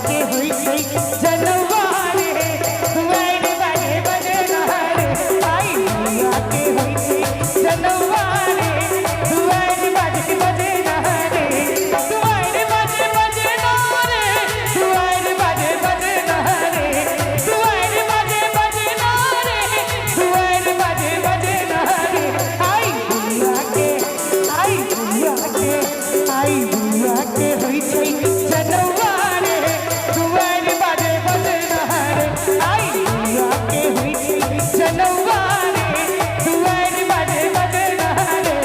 के होइ छै जनौआ रे, दुआरि बाजे बजना रे। आई बउआ के होइ छै जनौआ रे, दुआरि बाजे बजना रे, दुआरि बाजे बजना रे, दुआरि बाजे बजना रे, दुआरि बाजे बजना रे, दुआरि बाजे बजना रे। आई बउआ के, आई बउआ के, आई बउआ के होइ छै जनौआ रे, दुआरि बाजे बजना रे। आई बउआ के होइ छै जनौआ रे, दुआरि बाजे बजना रे।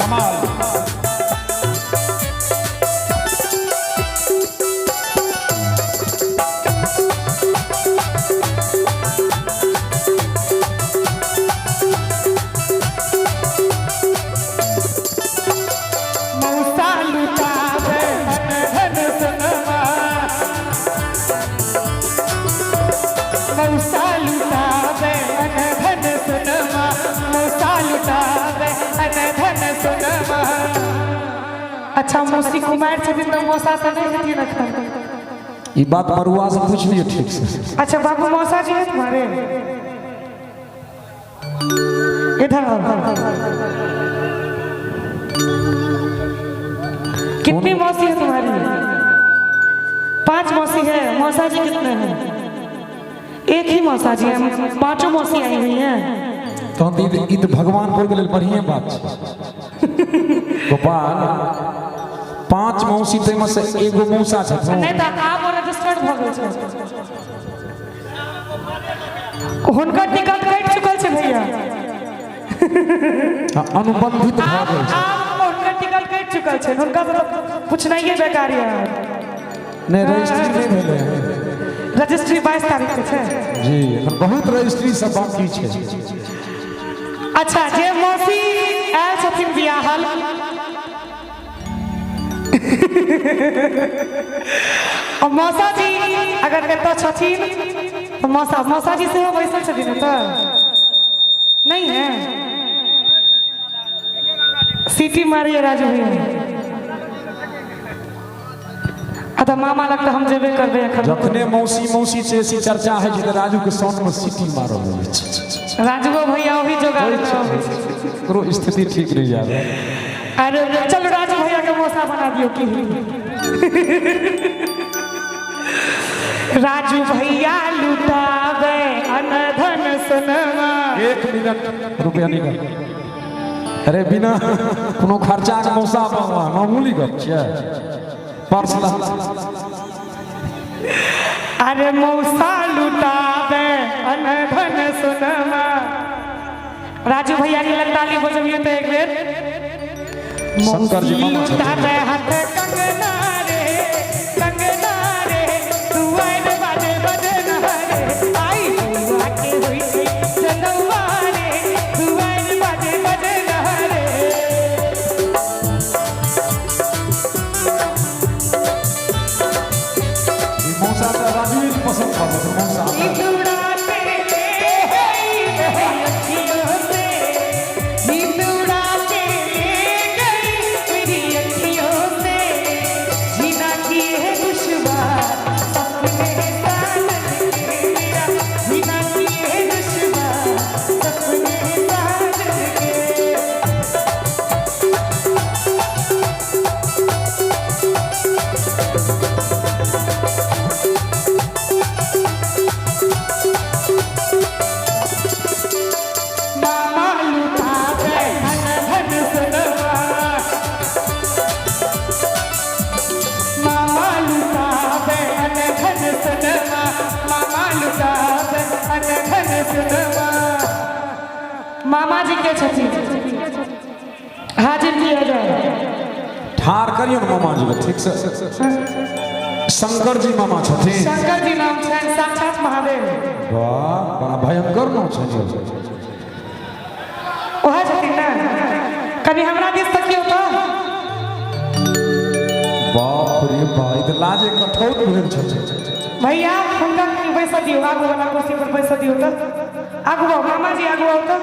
कमाल। मौसा लुटावे धन सोनमा, मौसा लुटावे धन सोनमा, मौसा लुटावे धन सोनमा। अच्छा, मौसी कुमार छथिन तऽ मौसा से नहि हेथिन एखन? ई बात मरुआ से पूछ लियौ ठीक से। अच्छा बाबू, मौसा जी है तुम्हारे? इधर आओ। कितनी मौसी है तुम्हारी? 5 मौसी है। मौसा जी कितने हैं? एक ही मौसा जी है, पांचों मौसी आई हुई हैं। तहन तऽ ई तऽ भगवानपुर के लेल बढ़िए बात छै गोपाल। 5 मौसी, ताहिमे से एगो मौसा छथिन। नहि तऽ आब ओ रजिस्टर्ड भऽ गेल छै, हुनकर टिकट कटि चुकल छै भैया। अनुबंधित भऽ आब गेल छै। आब हुनकर टिकट कटि चुकल छै, हुनका तऽ पूछनाइए बेकार यऽ। नहि, रजिस्ट्री नहि भेलै। रजिस्ट्री 22 तारीख के छै। जी, एखन बहुत रजिस्ट्री सब बाकी छै। अच्छा, जे मौसी आयल छथिन बियाहल आ मौसा जी अगर एतऽ छथिन तऽ मौसा, मौसा जी सेहो बैसल छथिन एतऽ? नहीं है? सीटी मारिए राजू भैया। आ तऽ मामा लग तऽ हम जेबे करबै एखन। जखने मौसी मौसी चेसी चर्चा होइ छै तऽ राजू के साउंड में सीटी मारल लगै छै। राजूओ भैया ओही जोगाड़ में अबै छै। ककरो स्थिति ठीक नहि जाবে। अरे चलो, राजू भैया के मौसा बना दियो। की राजू भैया लुटावे अनधन सोनमा। एक मिनट, रुपया निकाल। अरे बिना कोनो खर्चा के मौसा बनवा मामूली गप छियै? पर्स ला। अरे मौसा लुटावे अनधन सोनमा। राजू भैया के लग ताली बजबियो तो एक बेर। शंकर जी मामा छथिन। लुटावे हाथ कंगना रे, कंगना रे, दुआर बाजे बजना रे। आई बउआ के होइ छै जनौआ रे, दुआर बाजे बजना रे। ई मौसा तऽ राजू के पसंद भऽ गेल मौसा। नींद उड़ाते ले गई मेरी अखियों से, नींद उड़ाते ले गई मेरी अखियों से, जीना की है दुश्वार सपने साजन के मेरा, जीना की है दुश्वार सपने साजन के। मामा लुटावे धन सोनमा, मामा लुटावे धन सोनमा, मामा लुटावे धन सोनमा। मामा जी के छथिन? हाजिर किया जाए। ठार करियौ ने मामा जी के ठीक से। शंकर जी मामा छथिन। शंकर जी नाम छनि, साक्षात महादेव। वाह, बड़ा भयंकर नाम छनि। ओएह छथिन ने? कनि हमरा दिस तकियौ तऽ। बाप रे बा, ई तऽ लाजे कठौत भेल छथिन। भैया हुनका कनि बैसऽ दियौ, आगू वाला कुर्सी पर बैसऽ दियौ तऽ। आगू आउ मामा जी, आगू आउ तऽ।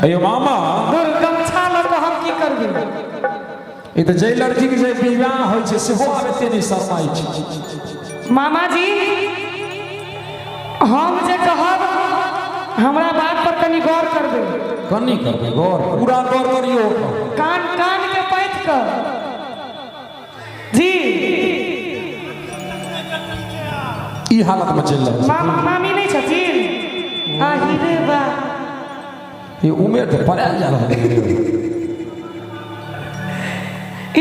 अयो मामा, दूर गमछा लऽ कऽ हम की करबै? ई तऽ जाहि लड़की के जे विवाह होइ छै सेहो आब एते नहि शरमाइ छै। मामा जी, हम जे कहब हमरा बात पर कनि गौर करबै। कनि करबै गौर, पूरा गौर करियौ। कान कान के पैत कऽ जी। ई हालत में चलि रहल छै। मामा मामी नहि छथिन? आहि रे बा, ई उमेर तऽ पड़ायल जा रहल है।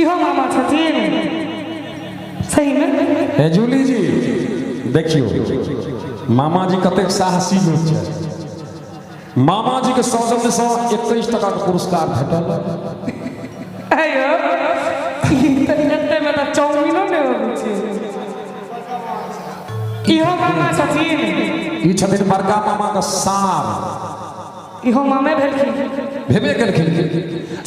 इहो मामा छथिन सही में? हे जूली जी, देखियौ मामा जी कतेक साहसी लोक छै। मामा जी के सौजन्य सँ 21 टका के पुरस्कार भेटल। अयो, ई तऽ एते में तऽ चाउमिनो नहि अबै छै। इहो मामा छथिन? ई छथिन बड़का मामा के सार। इहो मामे भेलखिन? भेबे केलखिन।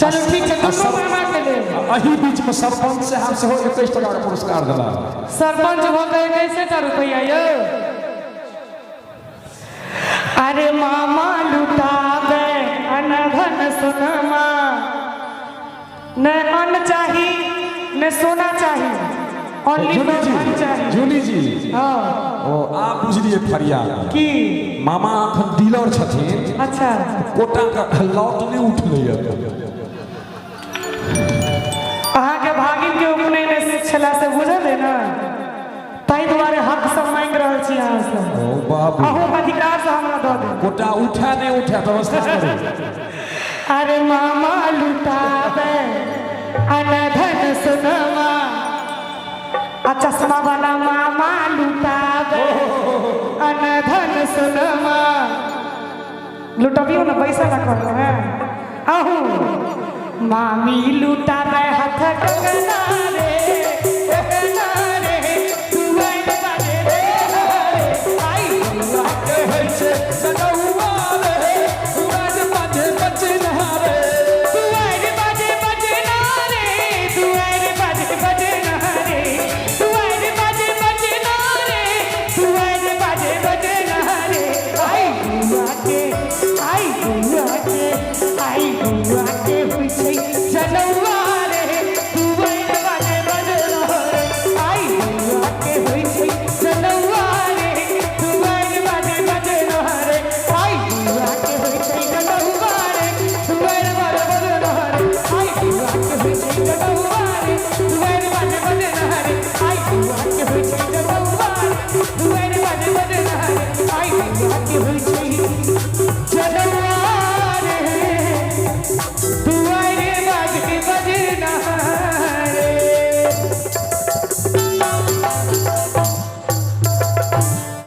चलू ठीक छै, दुनू मामा के लेल। एही बीच में सरपंच साहब सेहो 21 टका के पुरस्कार देला। सरपंच भऽ के 21टा रुपैआ यौ? अरे मामा लुटाबे अनधन सोनमा, ने अन्न चाही ने सोना चाही, ओनली जूली जी, धन चाही। जूली जी। हाँ। ओ आब बुझलियै फरियाद। की? मामा अखन डीलर छथिन। अच्छा। कोटा के लॉट नहि उठलैया। अहाँके भागिन के उपनयन छला से बुझल है ने, ताहि दुआरे हक सब मांगि रहल छी अहाँसँ। ओ बाबू। अहूँ अधिकार से हमरा दऽ देब। कोटा उठा नहि उठा, व्यवस्था करू। अरे मामा लुटाबे अनधन सोनमा, आ चश्मा वाला मामा लुटाबे अनधन सोनमा। लुटबियो ने, पैसा ना कहलो है। आहू मामी लुटाबे हथ कंगना।